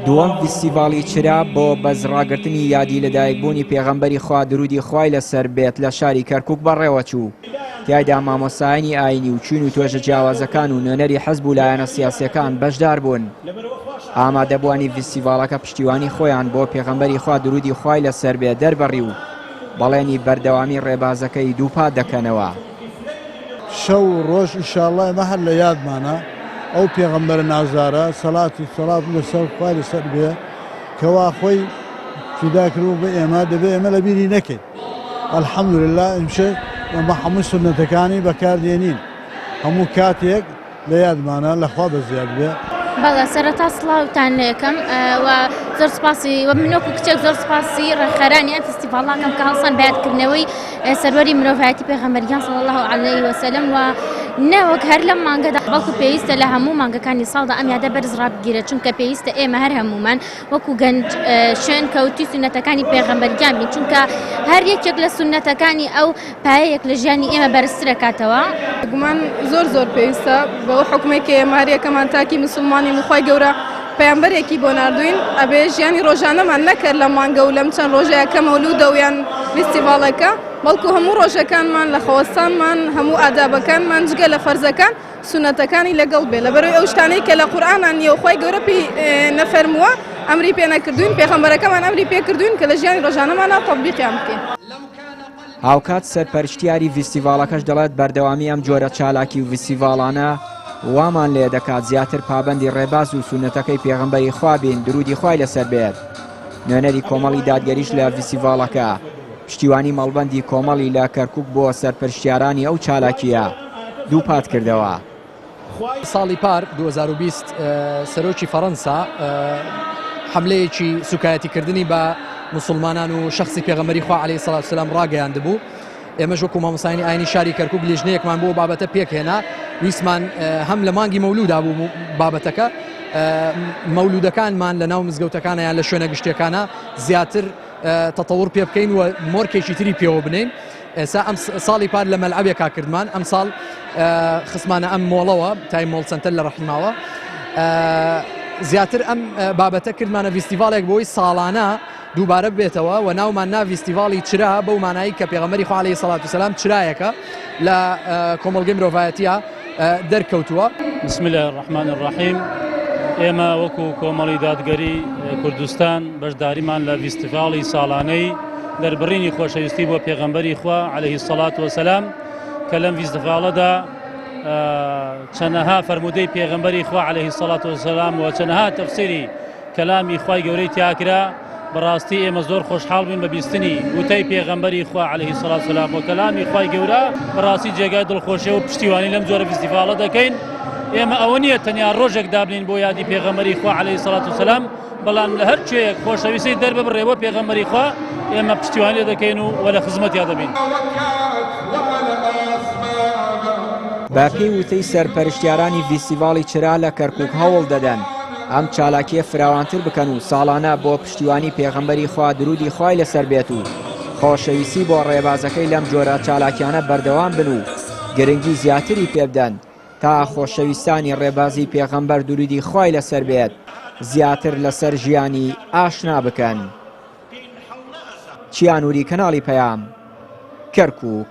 دووەم ڤیستیڤاڵی چرا بۆ بەرزڕاگرتنی یادی لەدایکبوونی پێغەمبەری خوا درودی خوای لەسەر بێت لە شاری کەرکوک بەڕێوەچوو، تیایدا مامۆستایانی ئاینی و چین و توێژە جیاوازەکان و نوێنەری حزب و لایەنە سیاسیەکان بەشداربوون. ئامادەبووانی ڤیستیڤاڵەکە پشتیوانی خۆیان بۆ پێغەمبەری خوا درودی خوای لەسەر بێت دەربڕی و بەڵێنی بەردەوامی ڕێبازەکەی دووپات دەکەنەوە. شەو و ڕۆژ ئیشاڵڵا ئێمە هەر لە یادمانە ئەو پێغەمبەرە نازدارە سەلات و سەلام لەسەر خوای لەسەر بێ کەوا خۆی فیدا کردبوو بە ئێمە دەبێ ئێمە لە بیری نەکەین الحمدلله ئیمشە ئێمە هەموو سوننەتەکانی بەکاردێنین هەموو کاتێک لە یادمانە لە خوا بەزیاد بێ. بەڵێ سەرەتا سڵاوتان لێکەم و زۆر سپاسی و من وەکو کچێک زۆر سپاسی ڕێکخەرانی ئەم فیستیڤاڵاکەم کە هەڵسان بە یادکردنەوەی سەروەری مرۆڤایەتی پێغەمبەر گیان صلی الله علیه وسلم و نەوەک هەر لەم مانگەدا بەڵکو پێویستە لە هەموو مانگەکانی ساڵدا ئەم یادە بەرز ڕابگیرێت چونکە پێویستە ئێمە هەر هەمومان وەکو گەنج شوێن کەوتی سونەتەکانی پێغەمبەر گیان بین چونکە هەر یەکێک لە سونەتەکانی ئەو پایەیەک لە ژیانی ئێمە بەرزترەکاتەوە. بێگومان زۆر زۆر پێویستە بەو حوکمەی کە ئێمە هەریەکەمان تاکی مسوڵمانین و خوای گەورە پەیامبەرێکی بۆ ناردووین ئەبێ ژیانی ڕۆژانەمان نەکەر لەم مانگە و لەم چەند ڕۆژەیە کە مەولودە و یان فیستیڤاڵێکە بەڵکو هەموو ڕۆژەکانمان لە خەوەستانمان هەموو ئادابەکانمان جگە لە فەرزەکان سونەتەکانی لەگەڵ بێ لەبەرەوەی ئەو شتانەی کە لە قورئانا نییە و خوای گەورە پێی نەفەرمووە ئەمری پێ نەکردووین پێغەمبەرەکەمان ئەمری پێ کردووین کە لە ژیانی ڕۆژانەمانا تەتبیقیان بکەین. هاوکات سەرپەرشتیاری ڤیستیڤاڵەکەش دەڵێت بەردەوامی ئەم جۆرە چالاکی و ڤیستیڤاڵانە وامان لێ دەکات زیاتر پابەندی ڕێباز و سوننەتەکەی پێغەمبەری خوا بین درودی خوای لەسەر بێت. نوێنەری کۆمەڵی دادگەریش لە ڤیستیڤاڵەکە پشتیوانی مەڵبەندی کۆمەڵی لە کەرکوک بۆ سەرپەرشتیارانی ئەو چالاکییە دووپات کردەوە. ساڵی پار 2020 سەرۆکی فەڕەنسا حەملەیەکی سوکایەتیکردنی بە موسڵمانان و شەخسی پێغەمبەری خوا عەلەیهی سڵات وسلام ڕاگەیاندبوو ئێمەش وەکو مامۆستایانی ئاینی شاری کەرکوک لیژنەیەکمان بۆ بابەتە پێکهێنا ویستمان هەم لە مانگی مەولودا بوو بابەتەکە مەولودەکانمان لە ناو مزگەوتەکانە یان لە شوێنە گشتیەکانە زیاتر تەتەور پێ بکەین و مۆرکێکی تری پێوە بنین ئێستا ئەم ساڵی پار لە مەلعەبێکا کردمان ئەم ساڵ خستمانە ئەم مۆڵەوە تای مۆڵ سەنتەر لە ڕەحیماوە زیاتر ئەم بابەتە کردمانە ڤیستیڤالێک بۆی ساڵانە دووبارە بێتەوە و ناومان نا ڤیستیڤاڵی چرا بەو مانایی کە پێغەمبەری خوا عەلەیهی سەڵات و سەلام چرایەکە لە کۆمەڵگەی مرۆڤایەتیە دەرکەوتووە. بسم اللە الرحمن الرحیم ئێمە وەکو کۆمەڵی دادگەری کوردستان بەشداریمان لە ڤیستیڤاڵی ساڵانەی دەربڕینی خۆشەویستی بۆ پێغەمبەری خوا عەلەیهی الصلاة والسلام کە لەم ڤیستیڤاڵەدا چەنەها فەرموودەی پێغەمبەری خوا عەلەیهی الصلاة والسلام و چەنەها تەفسیری کەلامی خوای گەورەی تیاکرا بەڕاستی ئێمە زۆر خۆشحاڵ بووین بە بیستنی وتەی پێغەمبەری خوا عەلەیهی سڵات سلام و کەلامی خوای گەورە بەڕاستی جێگای دڵخۆشی و پشتیوانی لەم جۆرە فیستیڤاڵە دەکەین ئێمە ئەوە نییە تەنیا ڕۆژێک دابنین بۆ یادی پێغەمبەری خوا عەلەیهی سڵات و سلام بەڵام لە هەر کوێیەک خۆشەویستی دەرببڕێ بۆ پێغەمبەری خوا ئێمە پشتیوانی دەکەین و وە لە خزمەتیا دەبین. بەپێی وتەی سەرپەرشتیارانی ڤیستیڤاڵی چرا لە کەرکوک هەوڵ دەدەن ئەم چالاکییە فراوانتر بکەن و ساڵانە بۆ پشتیوانی پێغەمبەری خوا درودی خوای لەسەر بێت و خۆشەویستی بۆ ڕێبازەکەی لەم جۆرە چالاکیانە بەردەوام بن و گرنگی زیاتری پێبدەن تا خۆشەویستانی ڕێبازی پێغەمبەر درودی خوای لەسەر بێت زیاتر لەسەر ژیانی ئاشنا بکەن. چیانوری کەناڵی پەیام، کەرکوک.